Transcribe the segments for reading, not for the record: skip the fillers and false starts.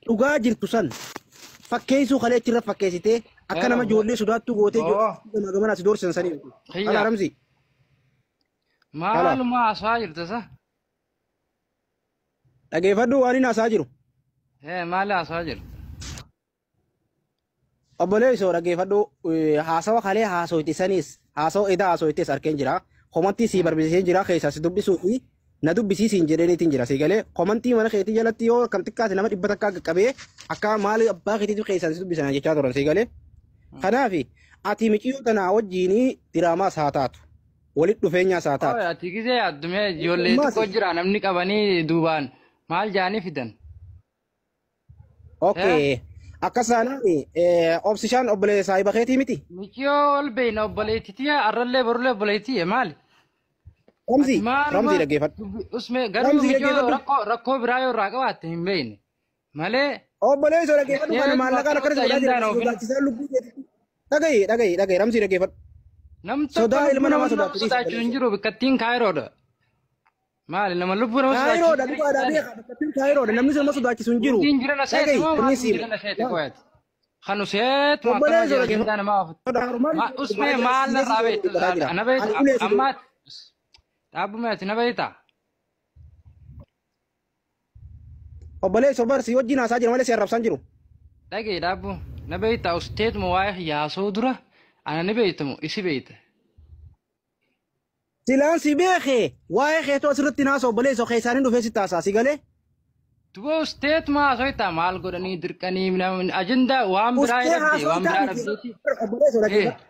Dhugaa jirtu san fakkeessuu kalee achirra fakkeessitee akka nama ijoollee sodaattuu gootee ijoollee gamana si doorsisan sanii. Ala Ramzi. Maaluma haasaa jirta sa? Dhageeffadhu waan inni haasaa jiru. Maali haasaa jirta? Obboleessoo dhaggeeffadhu haasawa kalee haasoyti sanis haasawa edaa haasoytes arkeen jira. Komantii sii barbaachisee jira keessaa si dubbisuu fi na dubbisiisiin jedhaniitiin jira. Si galee komantii mana keetii jalatti yoo kam xiqqaate nama 100 qaqqabee akka maali abbaa keetiitu keessaa si dubbisan jechaa turan si galee. Kanaaf ati miciyyoo tanaa wajjiin diraamaas haa taatu. Walitti dhufeenyaas haa taatu. Ati gisee addumee ijoollee xiqqoo jira namni qabanii duubaan maal jaanii fidan? Okay. Akkasaanaan obsishaan obboleessa saahiba keetii miti. Miciyyoo ol beeyna obboleettitii arrallee borullee obboleettii maali? Ramzi, Ramzi dhaggeeffadhu. Usme garuu miciyyoo rakkoo biraa yoo irraa qabaatte hin beeyne. Malee. Obboleessa dhaggeeffadhu kana maallaqaan akkana si godhaa jira. Sodaachisaan lubbuu keetitti. Dhagahi dhagahi dhagahi Ramzi dhaggeeffadhu. Namni tokko ilma namaa sodaachuu hin jiru bikkattiin Kaayiroodha. Maali nama lubbuu nama sodaachisu. Kaayiroodha dhugaadhaa beekaa bikkattiin Kaayiroodha namni nama sodaachisu hin jiru. Hin jiran aseeti moo maal hin jiran aseeti qoyati. Kan useetu akkana jedhan nama ofitti. Usmee maal narraa beektu na beektu ammaa dhaabbuma ati na beektaa. Obboleessa barsi wajjin haasaa jira malee si arrabsaan jiru. Dhagee dhaabbu na beektaa usteetuma waa'ee yaasoo dura ana ni beektamu isi beekta. Silaan si beekee waa'ee keetoo asirratti naasoo obboleessa keessaanii dhufee si taasaa si galee. Duba usteetuma haasoitaa maal godhanii dirqanii ajandaa waan biraa dhabdee waan biraa dhabdeeti. Obboleessa dhaggeeffadhu.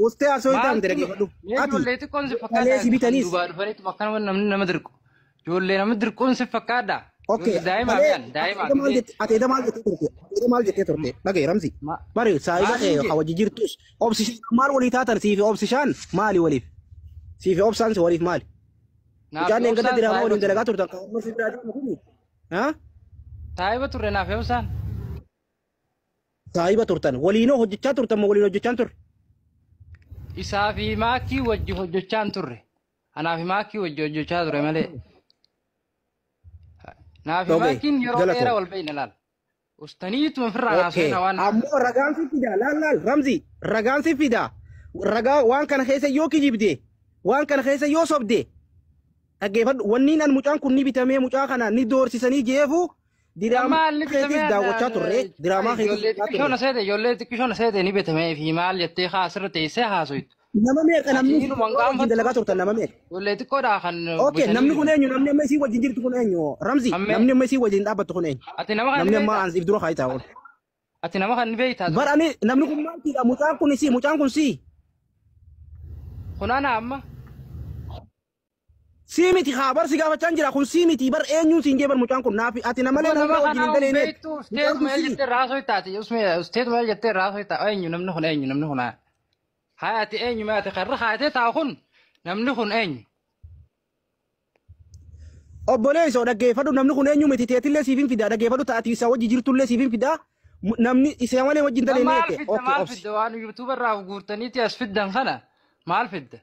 Ustee haasoitaa miti dhaggeeffadhu. Ijoollee xiqqoon si fakkaata. Duubaa dhufaniitu akkanuma namni nama dirqu. Ijoollee nama dirquun si fakkaata. Okay. Daa'ima daa'ima. Ati eda maal jettee turte? Eda maal jettee turte? Dhagaye Ramzi. Bari saayiba kee hawajji jirtus obsishaan maal walii taatan siifi obsishaan maali waliif? Siifi obsaan si waliif maali? Mucaan eeggataa diraamaa waliin dalagaa turtan kan amma si biraa deemu kuni. Saayiba turre naaf obsaan. Saayiba turtan waliinoo hojjechaa turtan moo waliin hojjechaa turre? Isaa fi maakii wajji hojjechaa turre. Anaa fi maakii wajji hojjechaa ture malee. Naaf maakiin yeroo dheeraa wal beekna laal. Ustaniituma ofirraa haasofna waan. Ammoo ragaan si fida laal laal Ramzi ragaan si fida ragaa waan kana keessa yoo kijibde waan kana keessa yoo sobde dhaggeeffadhu wanniin an mucaan kun ni bitamee mucaa kana ni doorsisanii jeefu diraamaa keetis daawwachaa turre diraamaa keetis. Ijoollee xiqqishoon seete ni bitamee fi maal jettee haasirra teessee haasoitu. Nama meeqa namni wajjin dalagaa turtan nama meeqa? Ijoollee xiqqoodhaa kan. Okay namni kun eenyu namni amma isii wajjin jirtu kun eenyu Ramzi namni amma isii wajjin dhaabbattu kun eenyu? Ati nama kan namni amma if dura kaayitaa oolu. Ati nama kan beektaa. Bar ani namni kun maal tiidha mucaan kun isii mucaan kun sii. Kun ana amma. Sii miti haa bar si gaafachaa jira kun sii miti bar eenyuun siin jee bar mucaan kun naaf ati nama malee nama wajjin hin daleene. Usteet maal jettee raasoo taate usteet maal jettee raasoo taate eenyu namni kun eenyu namni kun haa ati eenyu maati karra haatee taa'u kun namni kun eenyu. Obboleessoo dhaggeeffadhu namni kun eenyu miti teetillee siif hin fidaa dhaggeeffadhu taati isaa wajji jirtullee siif hin fidaa namni isa malee wajjin daleene. Maal fidda maal fidda waan yuutuubarraa guurtaniiti as fiddan kana maal fidda?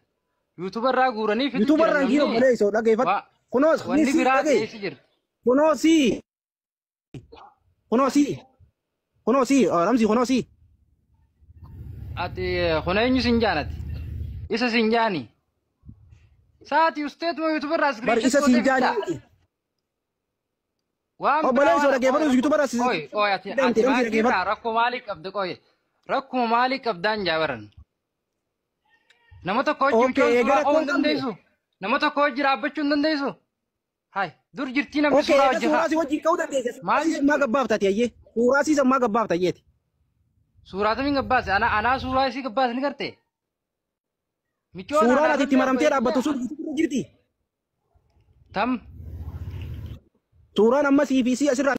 Yuutuubarraa guuranii fiddu. Yuutuubarraa jiru obboleessoo dhaggeeffadhu. Kunoos wanni biraa keessa jira. Kunoosii kunoosii kunoosii Ramzi kunoosii. Ati kun eenyu sin jaanati? Isa sin jaani. Saati usteetuma yuutuubarraa as Bar isa sin jaani. Waan obboleessoo dhaggeeffadhu yuutuubarraa si. Oye oye ati ati maakirraa rakkoo maalii qabda qoye rakkoo maalii qabdaan jaabaran. Nama tokko wajjin suuraa ka'uu hin dandeessu. Nama tokko wajjin dhaabbachuu hin dandeessu. Hai dur jirtii namni suuraa wajjin. Suuraa si wajjin ka'uu dandeessa. Maal maa gabbaafta ati ayyee? Suuraa si maa gabbaafta ayyeeti? Suuraa tamiin gabbaase ana anaa suuraa isii gabbaase ni gartee? Suuraan ati itti maramtee dhaabbattu sun jirti. Tam. Suuraan amma sii fi sii asirraa.